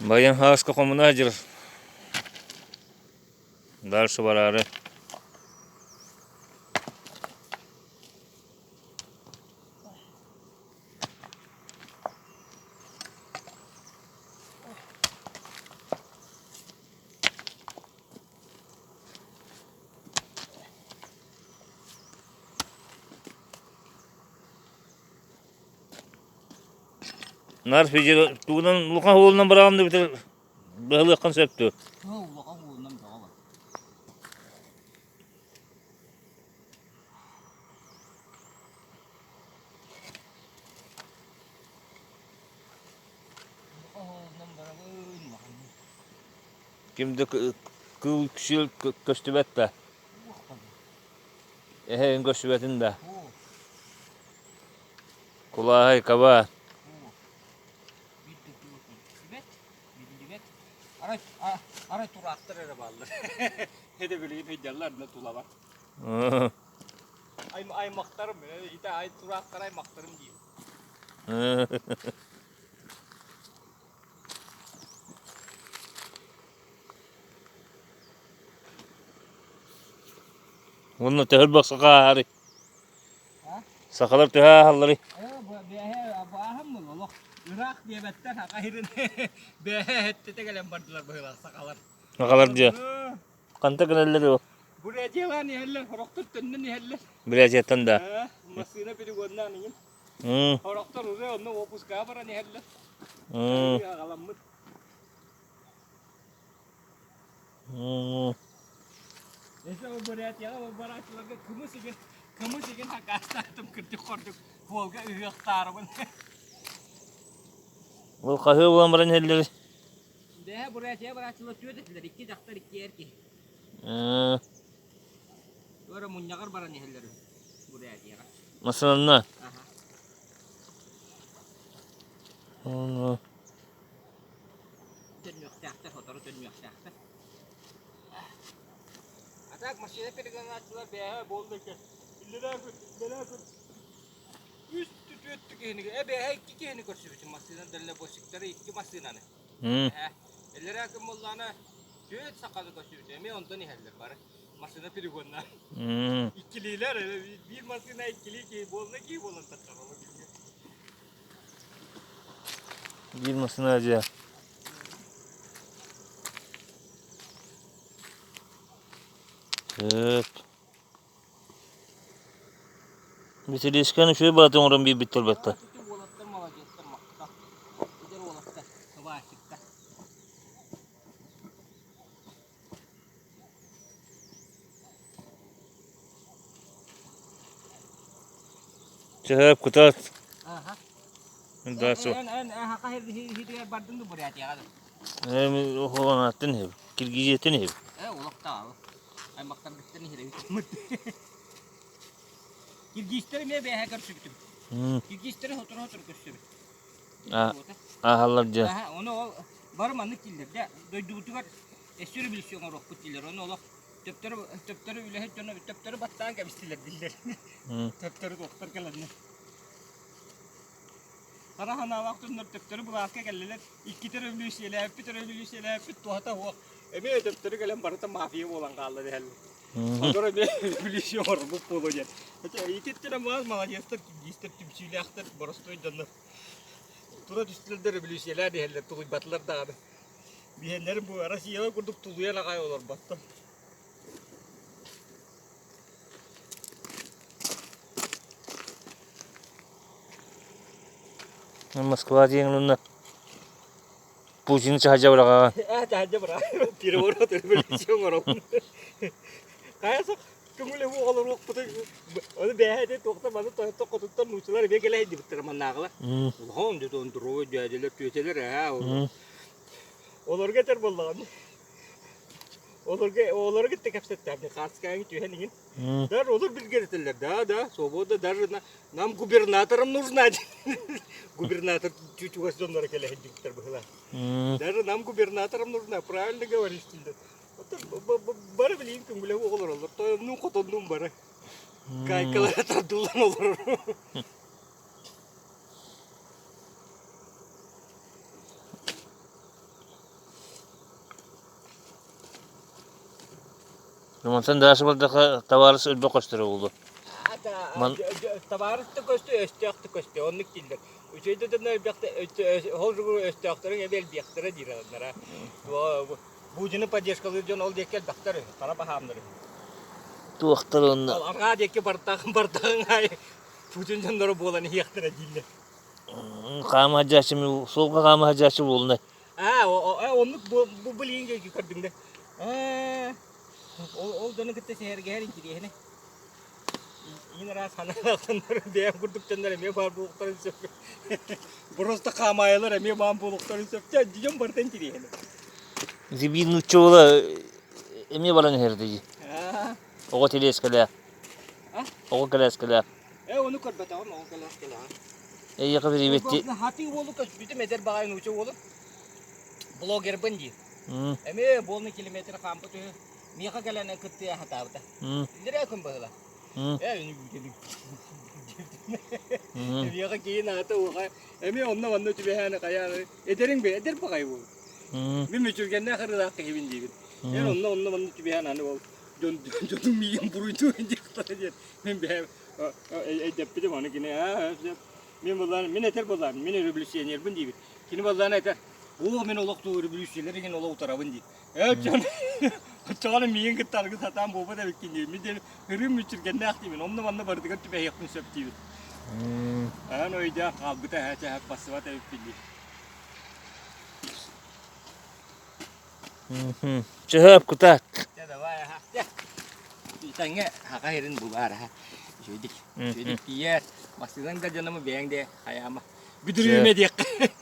Баян хааска хомуна сылдьар. Дальше бараары. Нар физио тугунан улахан уолунан быраҕам да бүтэр быһалыаххын сөп дуо? Улахан уолунан бөҕө бар. Улахан уолунан барабын улаханнык. Ким да кыыл сүөл көстүбэт да? Эһэ көстүбэтин да? Кулааһай каба. Биллибэт. Арай, арай тураахтар эрэ бааллар. Этэ билигин сылдьаллар да тулабар. Аймахтарым, ити ай тураахтар аймахтарым диир. Уонна төһөр бахсаха ааһарый? Сахалар төһө ааһалларый? Бааһым олох ыраах диэбэттэр аха иһирин бэһэ эттэтэ кэлэн бардылар быһыылаах сахалар. Сахалар дьэ. Ханта кэлэллэр ол? Бурятиялаан иһэллэр, сорохтор төннөн иһэллэр. Бурятияттан да. Массыына перегоннаан иһин. Сорохтор уже онно уоппускаҕа баран иһэллэр. Аҕаламмыт. Эсэ ол Бурятияҕа барааччыларга кымыс игин кымыс игин хакаастаатым кырдьык-хордук Волга ыһыахтаарыбын. Ол хаһыы буолан баран иһэллэр? Бэһэ Бурятия барааччылар түөрт этилэр, икки дьахтар, икки эр киһи. Туора мунньаҕар баран иһэллэр үһү Бурятияҕа. Массыынанна? Аха. Төннүөхтээхтэр, сотору төннүөхтээхтэр. А так машина перегонааччылар бэйэһэ буолла экен. Иллэрээ күн, иллэрээ күн үс түөрт киһини, э бэйэһэ икки киһини көрсүбүтүм массыына дальнобойщиктары икки массыынаны. Э, иллэрээ күн буоллаҕына түөрт саханы көрсүбүтүм, эмиэ онтон иһэллэр бары. Машина перегонна. Иккилиилэр, биир массыына иккилии киһи буолла киһи буолан тахсар. Биир массыына дьиэ. Сөп. Василисканы үчүгэй баҕатык оҥорон биэрбиттэр батта. Уолаттар молодецтар махтал. Эдэр уолаттар, сыбаасчыктар. Сөп, кытаат. Аха. Да, со. Эн эн хаха иһитигэр бардыҥ да Бурятияҕа да. Эми оһоҕонааттан иһэбит. Киргизияттан иһэбит. Э, олохтоох. Аймахтаргыттан иһирэбит. Киргизтэр эмиэ бэйэһэ көрсүбүтүм. Киргизтэри сотору-сотору көрсөбүт. Ааһаллар дьэ. Аха, ону ол бары маннык дииллэр дьэ. Дойдубутугар өссө революция оҥоруохпут дииллэр. Ону олох төптөрү төптөрү үлэһит дьоно төптөрү баттаан кэбистилэр дииллэр. Төптөрү туохтар кэлэннэр. Хара санаалаах дьоннор төптөрү былааска кэллилэр. Иккитэ революциялээппит, революциялээппит туһата суох. Эмиэ төптөрү кэлэн барыта мафия буолан хаалла дэһэллэр. Олор эмиэ революция оҥорбут буолуо диэн. Ититтэрэ маас молодецтар, киргизтэр, түмсүүлээхтэр, боростуой дьоннор. Тура түстүлэр да революциялаан иһэллэр, тулуйбатылар даҕаны. Биһиэннэрин бу Россияҕа курдук тулуйан аҕай олорботтор. Москва диэн ылынна. Путин чаһадьа быраҕаҕын. Ээ, чаһадьа быраҕа. Переворот революция оҥоробун. Хайа сох көҥүлэ оҕолоруохпутун ону бэйэһэ туохта маны тойоттор хотуттар нууччалар эмиэ кэлэ сылдьыбыттара маннааҕылар. Улахан дьэ здоровый дядялар түөтэлэр ээ. Олорго этэр буоллаҕым. Олорго олорго кытта кэпсэттэхпин хааскаҥы түһэн иһин. Даже олор билгэр этэллэр. Да, да, свобода даже нам губернаторам нужна. Губернатор чугас дьонноро кэлэ сылдьыбыттар быһыылаах. Даже нам губернаторам нужна, правильно говоришь дииллэр. Бары билигин көҥүлэ олороллор. Тойоннуун хотоннуун бары. Кайкалара тардыллан олорор. Мантан дальше бардахха табаарыс өлбөх көстөрө буолуо. Ман Табаарыс да көстө, өстөөх да көстө, оннук дииллэр. Үчүгэй да дьоннор элбэхтэ, ол жугу өстөөхтөрүҥ эбэ элбиэхтэрэ диир алыннара. Буудьуну поддержкалыыр дьон ол диэки элбэхтэр үһү, хара баһаамнар үһү. Туохтар онно? Ол арҕаа диэки бартаҕын бартаҕын аайы Путин дьонноро буолан иһиэхтэрэ дииллэр. Хаама сылдьааччы суолга хаама сылдьааччы буолунай. Аа, оннук бу билигин диэки көрдүҥ да. Аа, ол ол дьону кытта сэһэргэһэр интириэһинэй. Иин араас санаалаахтаннар бэйэм курдук дьоннор эмиэ баар буолуохтарын сөп. Просто хаамаайылар эмиэ баар буолуохтарын сөп. Дьэ, дьон барыта интириэһинэй. Ити биир нуучча уола эмиэ баран иһэр дии. Оҕо тэлиэскэлээх. Оҕо кэлээскэлээх. Э, ону көрбөтөҕүм, оҕо кэлээскэлээх. Эйиэхэ привет. Хатыы уолу көспүтүм, эдэр баҕайы нуучча уолу. Блогербын дии. Эмиэ буолный километр хаампыт үһү. Миэхэ кэлэн кыттыа сатаабыта. Илдэрээ күн быһыла. Ээ, үнү Миэхэ киин аата уоха. Эмиэ онно-манна түбэһээни хайааны. Эдэриҥ бэ, эдэр баҕайы буол. Мин мүчүргэннээх ырыылаах киһибин диибин. Эн онно онно-манна түбэһэн аны ол дьон дьонум миигин буруйдуу диэхтэрэ диэн мин бэйэм өйдөппүтүм аны кини аа мин буллаан мин этэр буллаан мин революционербын диибин кини буллаан этэр оо мин олохтуу революциялар игин олох утарабын дии ээ дьон оччоҕуна миигин кытта аргы сатаан буолбат эбиккин диибин мин диэн ырыым мүччүргэннээх диибин онно манна барытыгар түбэһиэхпин сөп диибин аан өйдөөх хаалбыта ээ чэһэп бассыбат эбиппин дии Чөһөөп кутаат. Дьэ давай аха. Дьэ. Итаҥҥа хаха сирин булаар аха. Үчүгэйдик. Үчүгэйдик тиийээр. Массыынан да дьоному бэйэҥ де хайаама. Бүдүрүүмэ диэххэ.